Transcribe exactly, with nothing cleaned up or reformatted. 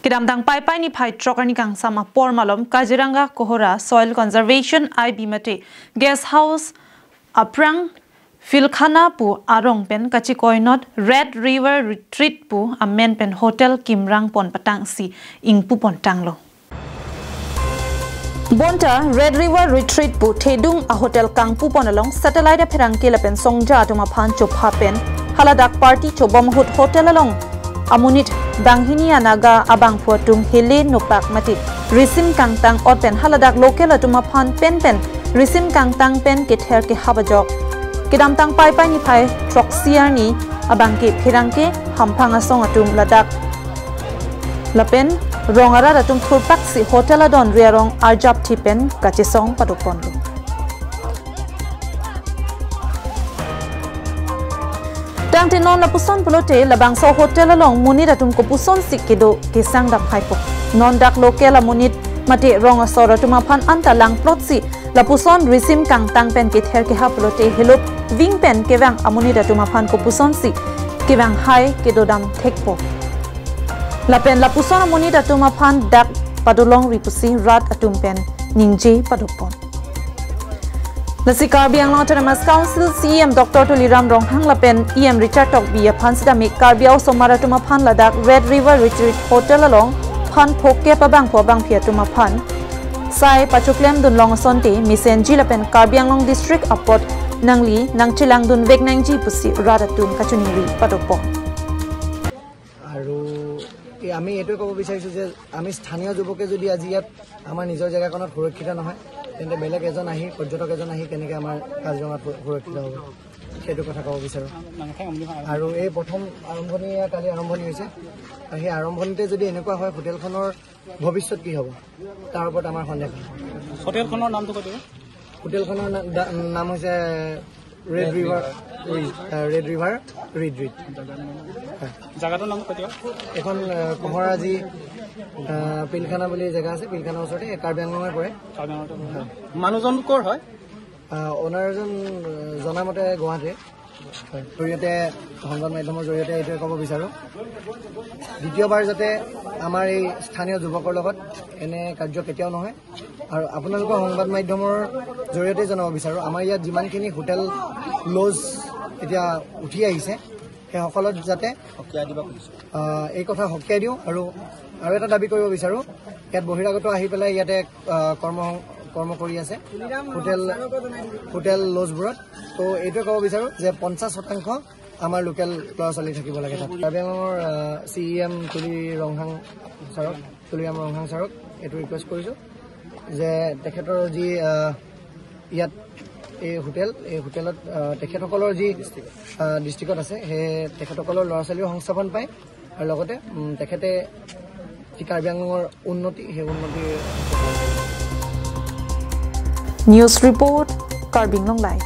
Kedamtang Paipai niphai throk arni kangsam apor malom Kaziranga Kohora Soil Conservation I B mate Guest House aphrang Philkhana pu arong pen kachikoinot Red River Retreat pu amen pen hotel kimrang pon patangsi ingpu pon tanglo. Bonta Red River Retreat pu thedung a hotel kangpu pon along satellite apherangke lapen songja atum aphan chopha pen haladak party chobom ahut hotel along amonit banghini anaga abangphu atum hele nopak mate risim kangtang ot pen haladak local atum aphan pen pen risim kangtang pen kether kehap ajok. Kedamtang Paipai niphai throksi arni abangke pherangke hamphang asong atum ladak lapen rong arat atum thurpaksi hotel adon riarong arjap thi pen kachesong padok ponlo. Tangte non lapuson pulote labangso hotel along monit atum kopusonsi kedo kesang dam haipo. Non dak local amonit mate rong asor atum aphan anta langplotsi lapuson risim kangtang pen kether kehap pulote helop ving pen kevang amonit atum aphan kopusonsi kevang hai kedo dam thekpo. Lapen lapuson amonit atum aphan dak padolongri pusi rat atum pen ningje padok pon. Lasi Karbi Anglong Autonomous Council C E M Doctor Tuliram Ronghang lapen E M Richard Tokbi aphan sitame Karbi Anglong osomar atum aphan ladak Red River Retreat Hotel along phan phokep abangphu abangphi atum aphan sai pachoklem dun long asonte mesenji lapen Karbi Anglong District apot nangli nangchelang dun vek nangji pusi rat atum kachiningri padok pon. আৰু এই আমি এইটোৱে ক'ব বিচাৰিছোঁ যে আমি স্থানীয় যুৱকে যদি আজি ইয়াত আমাৰ নিজৰ জেগাকণত সুৰক্ষিত নহয়, তেন্তে বেলেগ এজন আহি, পৰ্যটক এজন আহি কেনেকৈ আমাৰ কাজিৰঙাত সু- সুৰক্ষিত হ'ব, সেইটো কথা ক'ব বিচাৰোঁ। আৰু এই প্ৰথম আৰম্ভণি, এয়া কালি আৰম্ভণি হৈছে। আৰু সেই আৰম্ভণিতে যদি এনেকুৱা হয়, হোটেলখনৰ ভৱিষ্যত কি হ'ব, তাৰ ওপৰত আমাৰ সন্দেহ। হোটেলখনৰ নামটো কৈ দিব। হোটেলখনৰ না- দা- নাম হৈছে red river, red river reed reed. জেগাটোৰ নাম কৈ দিব। এইখন আহ, কহৰা যি আহ, পিলখানা বুলি জেগা আছে, পিলখানাৰ ওচৰতে, এই কাৰ্বি আংলঙে পৰে। কাৰ্বি আংলঙতে। মানুহজন ক'ৰ হয়? আহ, অনাৰজন আহ, জনামতে গুৱাহাটীৰ। হয়, জৰিয়তে সংবাদ মাধ্যমৰ জৰিয়তে এইটোৱে ক'ব বিচাৰোঁ, দ্বিতীয়বাৰ যাতে আমাৰ এই স্থানীয় যুৱকৰ লগত এনে কাৰ্য কেতিয়াও নহয়। আৰু আপোনালোকৰ সংবাদ মাধ্যমৰ জৰিয়তে জনাব বিচাৰোঁ, আমাৰ ইয়াত যিমানখিনি হোটেল লজ এতিয়া উঠি আহিছে, সেই সকলত যাতে সকিয়াই দিব খুজিছোঁ। আহ, এই কথা সকিয়াই দিওঁ। আৰু আৰু এটা দাবী কৰিব বিচাৰোঁ, ইয়াত বহিৰাগত আহি পেলাই ইয়াতে আহ, কৰ্ম কৰ্ম কৰি আছে হোটেল হোটেল লজবোৰত। তো এইটোৱে ক'ব বিচাৰোঁ যে পঞ্চাছ শতাংশ আমাৰ লোকেল ল'ৰা ছোৱালী থাকিব লাগে তাত। কাৰ্বি আংলঙৰ চি ই এম তুলি ৰংহাং ছাৰক, তুলিৰাম ৰংহাং ছাৰক এইটো ৰিকুৱেষ্ট কৰিছোঁ যে তেখেতৰ যি আহ, ইয়াত এই হোটেল, এই হোটেলত আহ, তেখেতসকলৰ যি আহ, ডিষ্ট্ৰিক্টত আছে, সেই তেখেতসকলৰ ল'ৰা ছোৱালীও সংস্থাপন পায় আৰু লগতে উম, তেখেতে যি কাৰ্বি আংলঙৰ উন্নতি, সেই উন্নতিৰ News report, Karbi Anglong Live.